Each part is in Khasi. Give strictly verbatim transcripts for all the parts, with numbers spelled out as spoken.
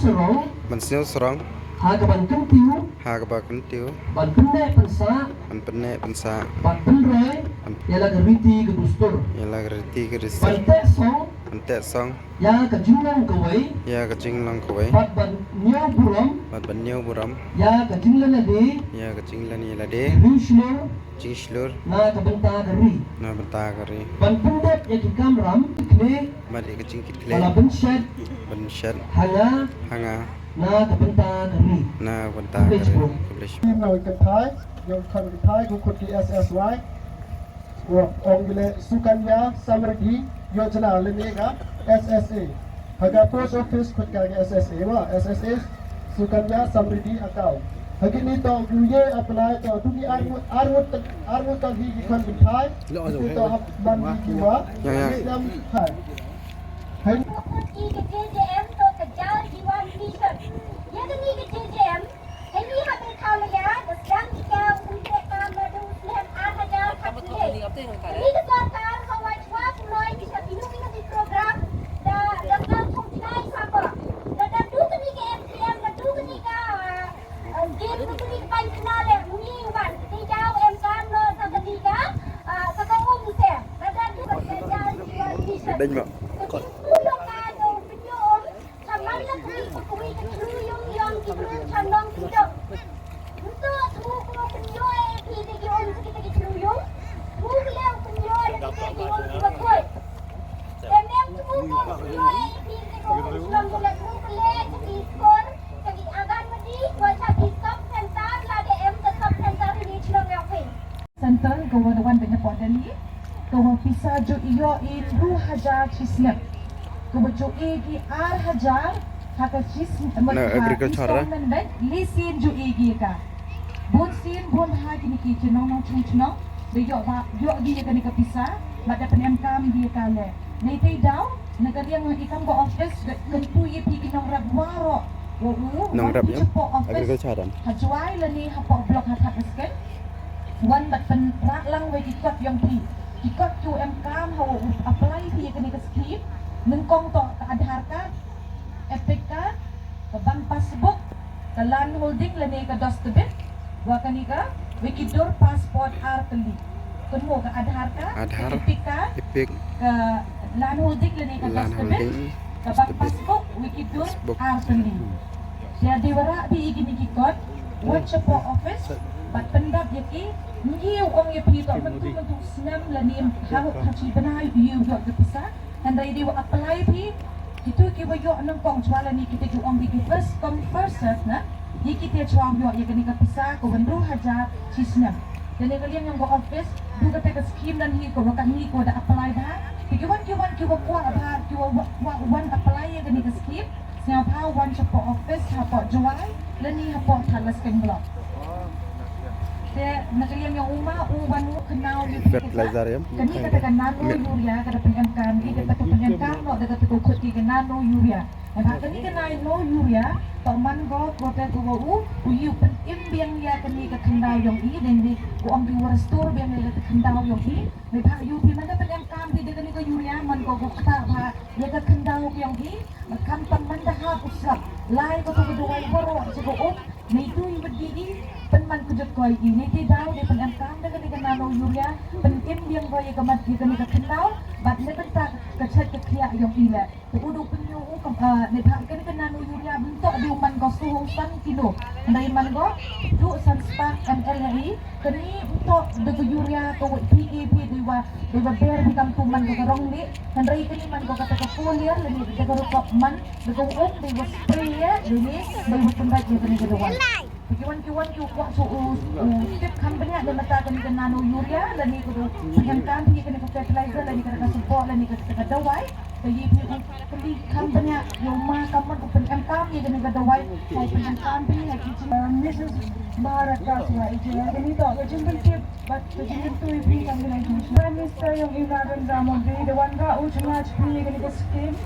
Sarong. Ban sniew sarong. Ha kaba kyntiew. Ha kaba kyntiew. Ban pynneh pynsah. Ban pynneh pynsah. Ban pynroi. Ban ïa la ka riti ka dustur. Ïa la ka riti ka dustur. Ban teh song. Ban teh song. Ïa ka jinglong kawei. Ïa ka jinglong kawei. Bad ban ñiew burom. Bad ban ñiew burom. Ïa ka jinglong lade. Ïa ka jinglong lade. Ri shlur. Jingshlur. Na ka bynta ka ri. Na bynta ka ri. Ban pyndep ïa ki kamram, ki khlieh. Ban ïa ka jingkitkhlieh. Ba la bynshet. Bynshet. Ha nga. Ha nga. Na ka bynta ka ri. Na ka bynta ka ri. Khublei shibun. Khublei shibun. Ki nongkynthai, nongkynthai, ki khun ki S S Y. Wa ong ki leh Sukanya Samriddhi Yojana lane ka S S A. Ha ka post office khot ka S S A wa, S S A Sukanya Samriddhi account. Ha kine to u ye apply to, to ki arngut, arngut, arngut to ki khon kynthai. Kito to hap man ki wa. Ya, ya. Islam hai. Hai. Ki ka J J M to ka Jal Jeevan Mission. Ya kane ka J J M. Heini ha Meghalaya, da sdang ki ka u pynbeit kam naduh u snem ar hajar khatwei. Heini ka sorkar ha wai chwa pynlong ki sa kino kino ki program da, da sdang thong jngai sa ko. Da, da du kani ka M P M, da du kani ka, eh, scheme, du kani ka pynkylla le, uni u wan. Te jaw em kam no sa kani ka, eh, sa ka um se. Da, da du kani ka jaw ki wan ki sa. Deng ma. Ka ki pynlong ka, ka pynlong. Sa man la kawei ka kawei ka thru yung yong ki briew chan long ki dok. Nto thmu ko pynïoh ïa phi te ki um sa kita ki thru yung. Thmu ki leh pynïoh ïa kita ki um ki ba khuid. Te mem thmu ko pynïoh ïa phi te ki um shlong ki leh thmu ki leh sa ki skor sa ki Anganwadi wa sa ki sub center lada em ka sub center hi shlong ïa phi. Center ka wa da wan da hapoh Delhi, ka wa pisa ju ïoh i hynriew hajar shi snem. Ka wa ju i ki ar hajar ha ka shi snem. Na ha agriculture, installment bad leh sien ju i ki ka. Bun sien bun ha kini ki chnong nongchong chnong da ïoh ba ïoh ki ïa kani ka pisa, bad da pynemkam ki ïa ka leh. Nei te daw na ka liang i kam ka office da kyntu ïa phi ki nongrep waroh. Wa u nongrep ïa agriculture ha Jowai lane hapoh block ha Thadlaskein. Wan bad pynrah lang wei ki kot yong phi. Ki kot ki u em kam ha u apply phi ïa kane ka scheme. Nyngkong to ka Aadhaar card, Epic card, ka bank passbook, ka land holding lane ka dostabit, wa kane ka wei ki dur passport ar tylli. Kynmo ka Aadhaar card, Aadhaar, ka Epic card, Epic, ka land holding lane ka land dostabit, holding, ka bank dostabit, passbook, wei ki dur, passbook, ar tylli. Te dei wa rah beit ïa kine ki kot, wan shapoh office, bad pyndap ïa ki, ngi ong ïa phi to mynta mynta snem lane ha u khaji bnai ïa u ïoh ka pisa, hynrei dei wa apply phi, kito ki wa ïoh nyngkong shwa lane kito ki ong ki first come first serve na, ïa kito shwa ïoh ïa kane ka pisa ka wan hynriew hajar shi snem. Te na ka liang yong ka office, du kata ka scheme lane hi ka wa kane ka wa da apply bha, te ki wan ki wan ki wa kwah bha, ki wa wa wan apply ïa kane ka scheme. Sngewbha wan shapoh office hapoh Jowai lane hapoh Thadlaskein Block. Te na ka liang yong u ma u wan u kynmaw ïa kane ka fertilizer, ïa kane kata ka nano urea ka da pynemkam, ïa kata ka pynemkam noh da kata ka khot ki ka nano urea. Ïa kane ka nano urea to man ko ko te ko u u ïa u pynim biang ïa kane ka khyndaw yong i, dei dei ko ong ki wa restore biang ïa ka khyndaw yong i. Neibhah ïa u phi man da pynemkam phi da kane ka urea man ko ko kata bha ïa ka khyndaw yong i. Khamtam man da hap u slap lai kato ka dawai baroh jong ka um, nei tu i bad i, pynman kujut ko i, nei te daw dei pynemkam da kane ka nano urea, pynim biang ko ïa ka mat ïa kane ka khyndaw, bad na bynta ka chet ka khiah yong i leh. Te u du pynïoh u kam, ah, neibhah kane ka nano urea mynta dei u man ko shu san kilo. Hynrei man ko du san spah M L hi. Kane nto da ka urea ka wa phi i phi dei wa, dei wa ber phi kam tu man ka ka rong leh, hynrei kane man ka kata ka foliar lane da ka rukom man da ka um dei wa spray ïa lane dei wa pynbeit ïa kane ka dawai. Te ki wan ki wan ki wa kwah shu u, u tip kham bniah na bynta kane ka nano urea lane ka du pynemkam phi kane ka fertilizer lane ka ka symboh lane ka ka dawai. Te ïa phi u kylli kham bniah ïa u ma kam man u pynemkam ïa kane ka dawai. Ka u pynemkam phi ha ki jing, uh, Missus Bharat Kaswa i jing, kane to ka jingpyntip bad ka jingpyntu ïa phi kam kane jong Prime Minister yong i Narendra Modi da wanrah u jngai phi ïa kane ka scheme.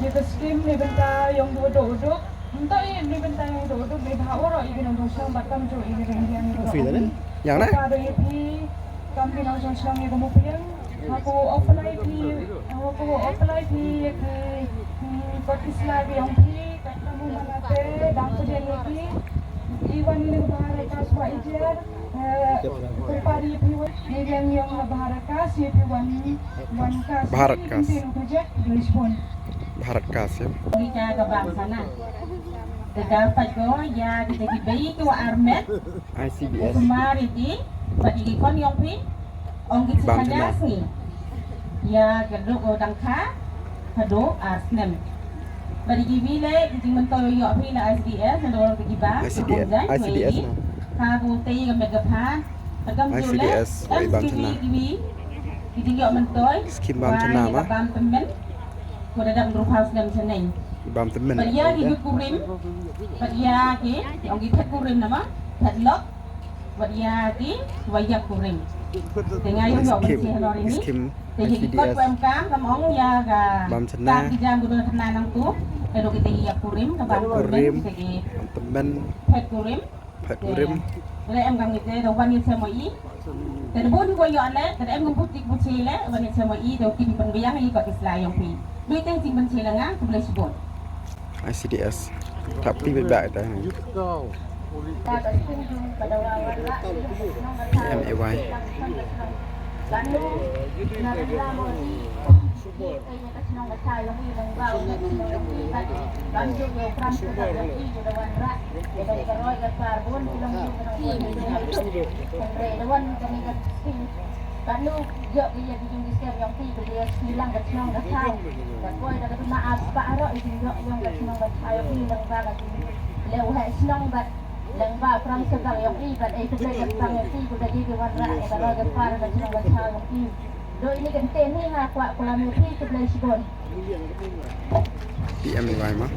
Ïa ka scheme na bynta yong u duk u duk. Nto ïa na bynta yong u duk u duk neibhah waroh ïa ki nongshong shnong bad kamjooh ïa ki nongshong shnong. Ïa na? Ka da ïa phi kam ki nongshong shnong ïa ka Mupliang. Ha ko apply phi, ha ko apply phi ïa ki, hmm, kot ki sla ki yong phi. Bharat Gas. Bharat Gas, ya. Ong ïa ka bam sana. Te ka pat ko ïa kita ki bei ki wa armet. I C B S. Kumar iti pat ki kon yong phi. Ong ki bam chana sngi. Ïa ka dok o dang kha. Ka dok ar snem. Bad ki bi le ki jingmyntoi ïoh phi la I C D S na dor ki ba. I C D S. I C D S, no. Ka bu te ka met ka phan. Ka kam I C D S, ki bam chana. Ki jingïoh myntoi. Skim bam chana ma. Bam tymmen. Ko da dang ruh phaw snem chennai. Bam tymmen. Bad ïa ki kurim. Bad ïa ki ong ki phet kurim nama. Phet lok. Bad ïa ki wa ïa kurim. Te nga ïoh ïoh skim, skim. Te ïa ki kot wa em kam kam ong ïa ka bam chana. Ki jam gudo chana nang tu. Te do ki te ïa kurim ka bam kurim. Te ki bam tymmen. Phet kurim. Phet kurim. Te em kam ki te do wan ni semoi. Te do bun ko ïoh le, te em kam put dik put le, wan ni semoi te ki pynbiang ïa kot Islam yong phi. Meeting jingpynshai la nga, khublei shibun. I C D S. Thap ti bit ba ta. P M A Y. Bad nu ïoh ïa ki jingdisturb yong phi ka dei snilang ka chnong ka thaw. Bad poi da ka tuna ar spah ro i jingïoh yong ka chnong ka thaw yong phi lyngba ka jingleh u heh shnong bad lyngba pram sedar yong i bad ei khublei ka tang yong phi ka dei ki wanrah ïa ka roi ka par ka chnong ka thaw yong phi. Doi ini ka ktien hi nga kwah klam ïa phi khublei shibun. P M A Y ma.